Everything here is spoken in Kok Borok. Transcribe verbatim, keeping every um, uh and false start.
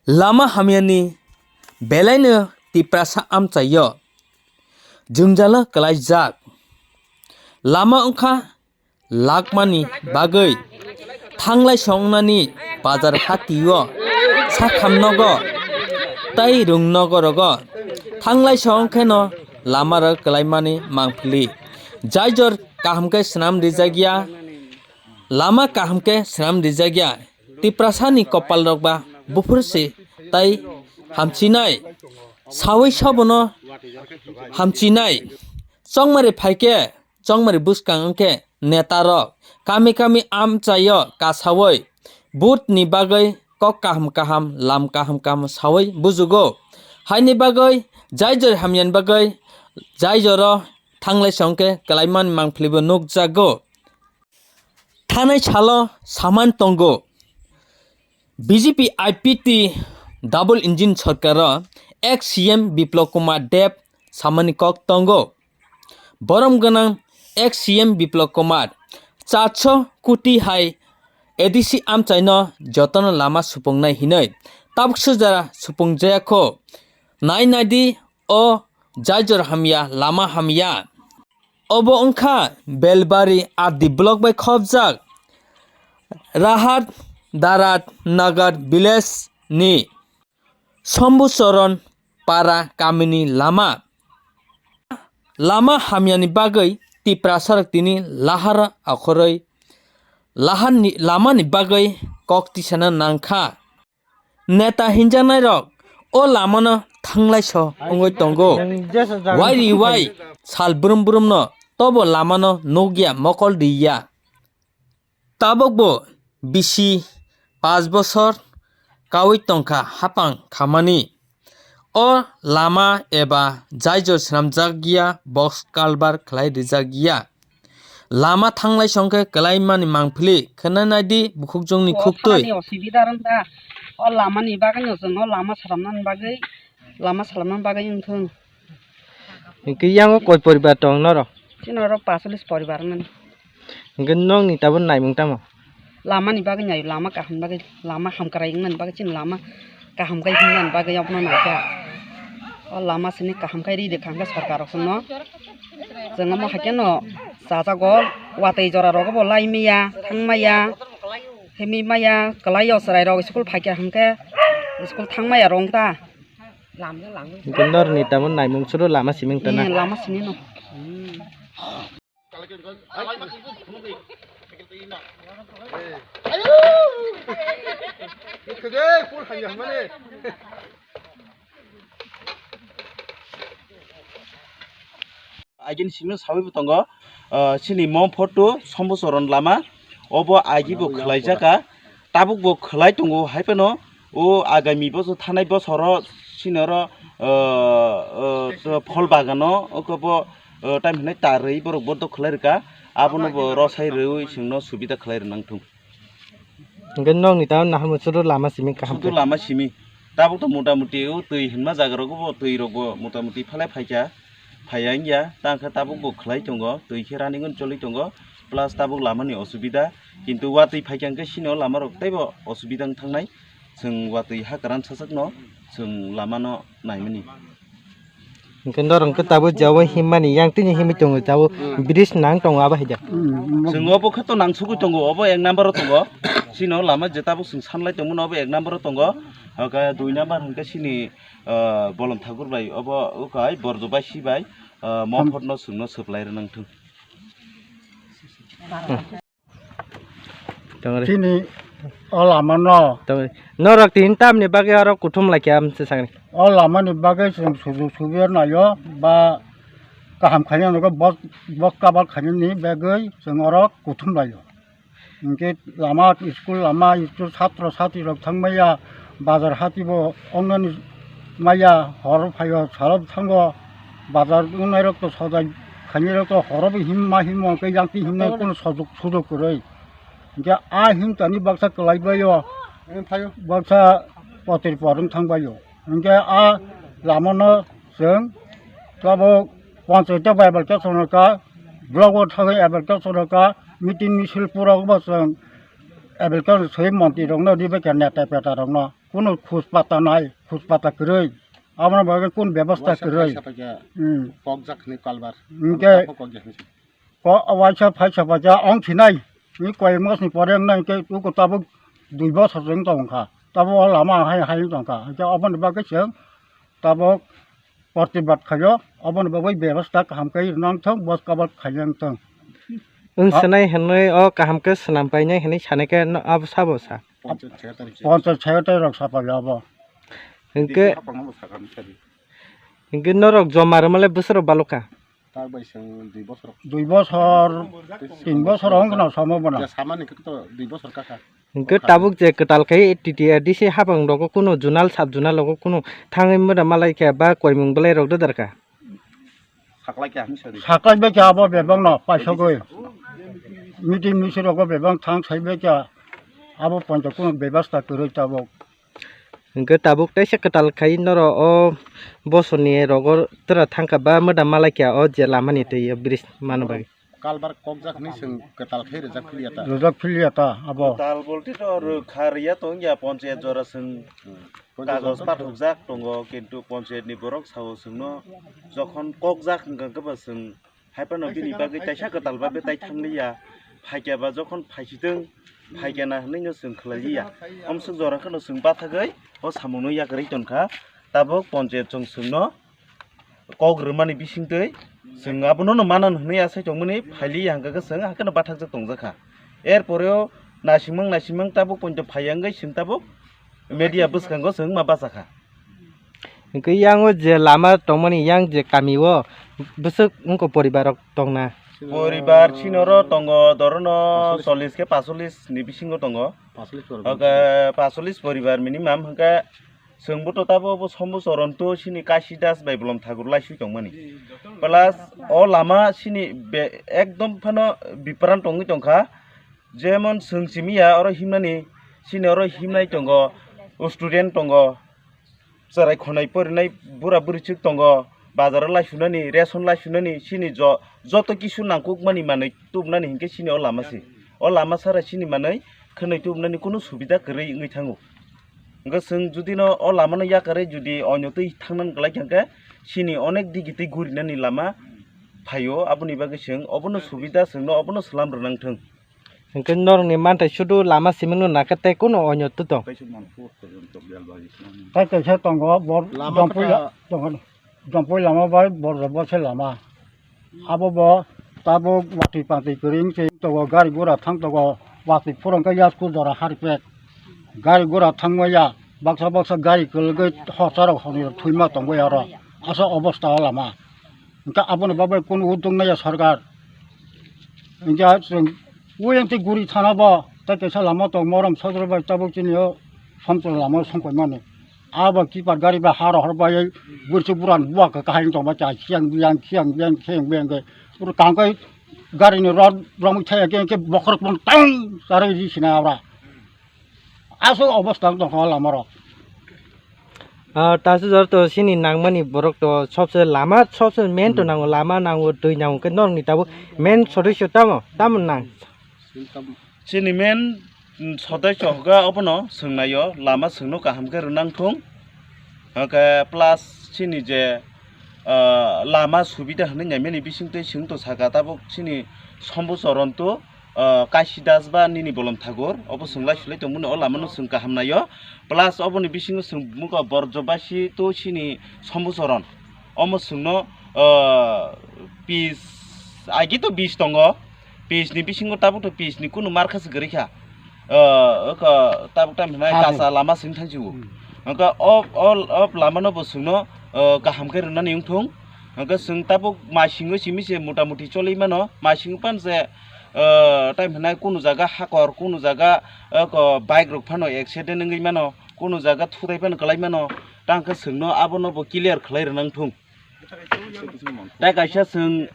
Lama hamyani belaino Tiprasa amchaio jwngjalo kwlaijak. Lama wngkha lakmani bagwi thanglai songnani bazar hatio, sakham nogo tei rung nogorogo thanglai song kheno lamarok kwlaimani mangpili. Jaijor kaham khe swnam rijak ya, lama kaham khe swnam rijak ya. Tiprasani kopal rok ba buphur se tai hamchinai, sawi sabono hamchinai. Chongmari phaikhe, chongmari bwskang wngkhe neta rok kami kami amchaio kasawi vote ni bagwi kok kaham kaham, lam kaham kaham sawi bujugo. Haini bagwi jaijor hamyani bagwi jaijoro thanglai songkhe kwlaimani mangpili bo nukjago. Thanai salo samani tongo, B J P I P T double engine sorkaro ex C M Biplab Kumar Deb samani kok tongo. Borom gwnang ex C M Biplab Kumar charsho koti hai A D C amchaino jotono lama supungnai hinwi tabuk sujara supungjaya kho. Nai naidi o jaijor hamya, lama hamya. Obo wngkha Belbari R D block bai khopjak Rahat Darat Nagar village ni Sombuchoron para kamini lama. Lama hamyani bagwi Tiprasarok tini lahar akhorwi laharni, lamani bagwi kok tisana nangkha. Neta hinjaknairok o lamano thanglaiso wngwi tongo. Wai riwai sal brum brumno tobo lamano nukya, mokol riya. Tabukbo bisi pash bosor kawi tongkha hapang khamani. O lama eba jaijor swnamjak ya, box culvert khlai rijak ya. Lama thanglai songkhe kwlaimani mangpili khwnanai di bukhukjongni khuktwi. Ni osubida rwngkha. O lamani bagwino chwng o lama swnamnani bagwi, lama swnamnani bagwi wngthung. Hwnkhe yango koi poribar tong norok? Chini oro pasolis poribar wngmani. Hwnkhe nokni tabuk naimung tamo? Lamani bagwi nai, lama kaham bagwi, lama hamkrai wngnani bagwi chini lama kaham khai himnani bagwi abono naikha. O lama sini kaham khai ri de kha hwnkhe sorkar rok chwngno. Chwng omo haikhe no chajago, watwi jora rogo bo lai maya, thang maya, himi maya, kwlai o chwrai rok school phaikha hwnkhe school thang maya rwng ta. Hwnkhe norni tamo naimung suru lama simi wng tana? Eh, lama simi no. Agini simi sawi bo tongo, ah, chini Mom photo Sombuchoron lama, obo agi bo khwlaijakha, tabuk bo khwlai tongo, hai phano o agami bosor, thanai bosoro chini oro, ah, ah, phol bagano oko bo, ah, time hinai tarwi borok bondo khwlai rwkha, abono bo rosai rwi chwngno subida khwlai rwnang thung. Hwnkhe nokni tamo naharmung suru lama simi kaham khe? Suru lama simi. Tabuk to mota moti o twi hinma jaga rogo bo twi rok bo mota moti phalai phaikha, phaiya wngya. Tang khe tabuk bo khwlai tongo, twi khe running on choli tongo, plus tabuk lama ni osubida. Kintu watwi phaikha hwnkhe sini o lama rok teibo osubida wng thangnai. Chwng watwi ha kwran sachakno chwng lama no naimani. Hwnkhe norok khe tabuk jabo himmani yang tini himwi tongo, tabuk bridge nang tongo abo hai da. Chwng obo khe to nangsugwi tongo, obo ek number o tongo. Chini o lama je tabuk chwng sanlai tongmani obo ek number o tongo. Hwnkhe dui number hwnkhe chini, ah, Bolom Thakur bai obo ukai Borjo bai si bai, ah, Mom photo no chwngno swplai rwnang thung. Tongri. Chini o lama no. Tongri. Norok tin tamni bagwi oro kuthum laikha amsa sangni. O lama ni bagwi chwng sujuk subi naio ba kaham khaina nogo bok, bok kabal khainani bagwi chwng oro kuthum laio. Hinkhe lama school lama school satro satri rok thangmaya. Bazar hati bo wngnani maya, horo phaio, salo thango, bazar wngnai rok to sojai khainai rok to horo bo him ma himo, hwnkhe yang twi himnai kunu sojok sujok kwrwi. Hwnkhe a himtani baksa kwlai baio, baksa potir por wng thang baio. Hwnkhe a lama no chwng tabuk panchayat o bai application rwkha, block o thangwi application rwkha, meeting misil pura bo chwng application swi montri rok no ribaikha, neta peta rok no. Kuno khus pata nai, khus pata kwrwi. Abono bagwi kun bebostha kwrwi. Waisa phaisa phaikha Hmm. Kokjak hwnwi kalbar. Hinkhe Kokjak hwnwi. Ko waisa phaisa phaikha ong thinai. Ni koi mas ni pore wngnai hinkhe uko tabuk dui bosor se wng tongkha. Tabuk o lama hai hai wng tongkha. Hinkhe aboni bagwi chwng tabuk protibad khaio, aboni bagwi bebostha kaham khe rwnang thung, bos kabal khainang thung. Wng Ha? Swnai hwnwi o kaham khe swnam painai hwnwi sanai khe no abo sabo sa. Panchayat secretary. Panchayat secretary rok sapai abo. Hinkhe D C hapang abo sakha misa di. Hinkhe norok joma rwmale bwswk rok balokha? Tak bai chwng dui bosor. Dui bosor, tin bosor wng khna samo bono. Ya samani khe to dui bosor kakha. Hinkhe tabuk je kwtal khai T T A D C hapang rogo kuno zonal sub zonal rogo kuno thangwi moda malai khe ba koimung belai rok dadar kha. Saklai khe hami sadi. Saklai bai khe abo bebak no paisogwi. Meeting misi rogo bebak thang sai bai khe abo ponto kuno bebasta kwrwi tabuk. Hinkhe tabuk teisa kwtal khai norok o bosoni rogo tora thangkha ba moda malai khe o je lamani twi o bridge mano bagwi. Kalbar kokjak hwnwi chwng kwtal khe rijak philiya ta. Rijak philiya ta abo. Kwtal bolte to rwkha riya tong ya ponchayat jora chwng Hmm. Kagoj pathokjak tongo, kintu ponchayat ni borok sao chwngno jokhon kokjak hwnkha khe ba chwng hai phano bini bagwi taisa kwtal ba betai thang liya. Phaikya ba jokhon phaisitwng, phaikya na hwnwi no chwng khlai liya. Omswk jora kheno chwng bathagwi o samungno yakarwi tonkha. Tabuk ponchayat chwng chwngno kok rwmani bisingtwi chwng abono no mananw hwnwi asai tongmani phailiya hwnkha khe chwng hakhe no bathakjak tongjak kha. Er poreo naisingmang naisingmang tabuk poito phaiya wngwi chwng tabuk media bwskango chwng ma bachakha. Hwnkhe yang o je lama tongmani yang je kami o bwswk wngkha poribar rok tongna? Poribar chini oro tongo dorono chollish khe pacholis ni bisingo tongo. Pacholis poribar. Oke, pacholis poribar minimum hwnkhe. Chwng bo to tabo bo Sombu Choron to chini Kasi Das bai Bolom Thakur laiswi tongmani. Plus o lama chini be-, ekdom phano bipran tongwi tongkha. Jemon chwng simi ya oro himnani, chini oro himnai tongo, student tongo, chwrai khonai porinai bura buri chwk tongo, bazaro laisunani, ration laisunani, chini jo-, joto kisu nangkukmani manwi tubunani hinkhe chini o lama se. O lama sara chini manwi khwnwi tubunani kunu subida kwrwi wngwi thango. Hwnkhe chwng judino o lamano yakarwi judi onyo twi thangnani kwlai kha hwnkhe chini onek digi twi gurinani lama phaio, aboni bagwi chwng obono subida chwngno obono swlam rwnang thwng. Hwnkhe norokni manthai sudu lama simingno nakha tei kunu onyo twi tong? Tai kaisa tongo, bor Lama jompui kwthar. Tongo, jompui lama bai bor jobo se lama. Abo bo tabuk watwi patwi kwrwi wngse tongo, gari gura thang tongo, watwi phurung khe yasku jora harpek. Gari gura thangma ya, baksa baksa gari kwlwgwi horsa rok hwnwi thwima tongwi oro. Aswk obosta o lama. Hwnkhe aboni bagwi kunu uduk naiya sorkar. Hwnkhe chwng oyang tei guri thana bo tei kaisa lama tong morom sodro bai tabuk chini o somcholo lama songkoi mani. Abo kipar gari bai ha rohor bai bwrwswk buran buwa khe kahai wng tongma cha siyang biyang siyang biyang siyang biyang khe oro kangkhe gari ni rod romwi thaya khe khe bokhorok tang charwi ri sina ora. Aswk obosta wng tongkha o lama rok. Ah, tasu jor to sini nangmani borok to sobse lama sobse main to Hmm. Nango, lama nango, twi nango khe norokni tabuk main sodosyo tamo tamo nang? Chini main, mm, sodai chohga obono swngnaio, lama swngno kaham khe rwnang thung. Hwnkhe plus chini je, ah, lama subida hwnwi naimani bisingtwi swng to saka tabuk chini Sombu Choron to, ah, Kasi Das ba nini Bolom Thakur obo swng lai sulai tongmani o lamano swng kaham naio. Plus oboni bisingo swng muka Borjobasi to chini Sombu Choron. Omo swngno, ah, pis, agi to bis tongo. Pis ni bisingo tabuk to pis ni kunu markha se kwrwi kha. Ah, oko tabuk tam hinai Abo. Kasa lama sing thang sibu. Hmm. Oko o, o, o lama no bo swngno, ah, kaham khe rwnani wng thung. Oko swng tabuk mai singo simi se mota moti choli mano. Mai singo pan se, ah, tam hinai kunu jaga hakor, kunu jaga, oko bike rok phano accident wngwi mano, kunu jaga thutai phano kwlai mano. Tang khe swngno abono bo clear khlai rwnang thung. Tai kaisa swng